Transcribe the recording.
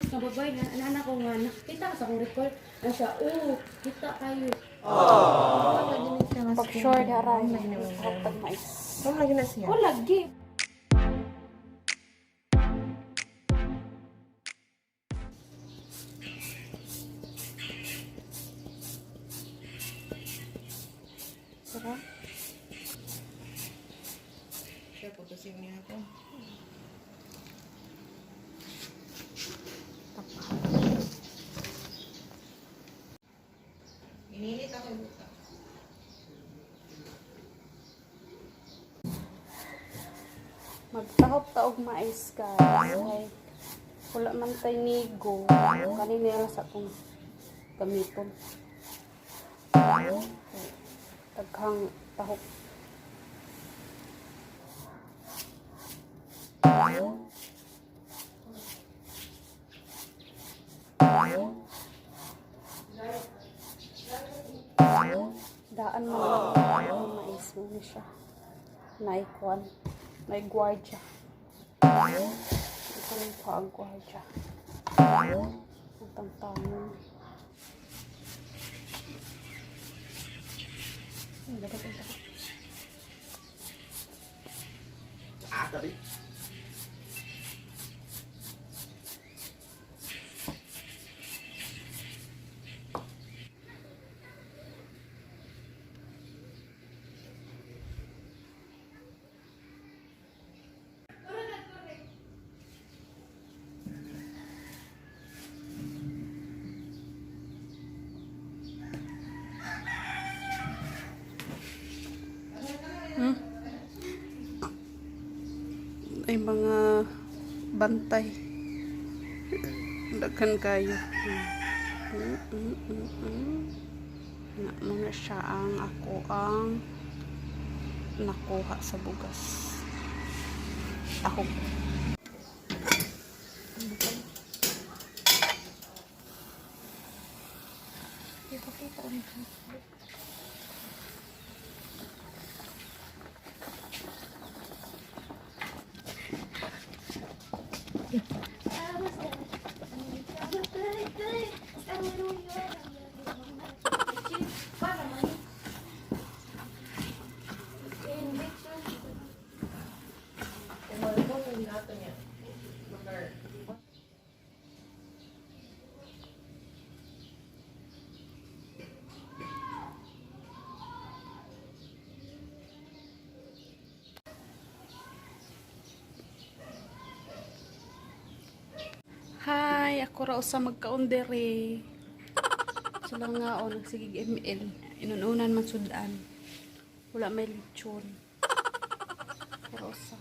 Nga babae nga anak ko nga nakita ka sa akong recall. Ano siya, oh, kita kayo. Pag short haray, pag mais. Ma'am, lagi na siya. Oh, lagi. Tara. Siya, putusin niya ako. Ininit ako yung buta. Magtahop ta og mais, guys. Kay wala man tay nigo. Kanina lang sa atong gamiton. Kay daghang tahop. Daan mo lang ang mais mo ni siya. Naikuan. May gwardya. Ito rin po ang gwardya. Ang tangtangon. Ang dapat ang dapat. Ah, tabi. Ay mga bantay. Daghan kayo. Na muna siya ang ako ang nakuha sa bugas. Ako. Umalbo yung nato niya. Bakar. Hi, ako raw sa magkaon dere. Sila nga o, nagsigig ML. Inununan man sudan. Wala may lechon. Pero sa.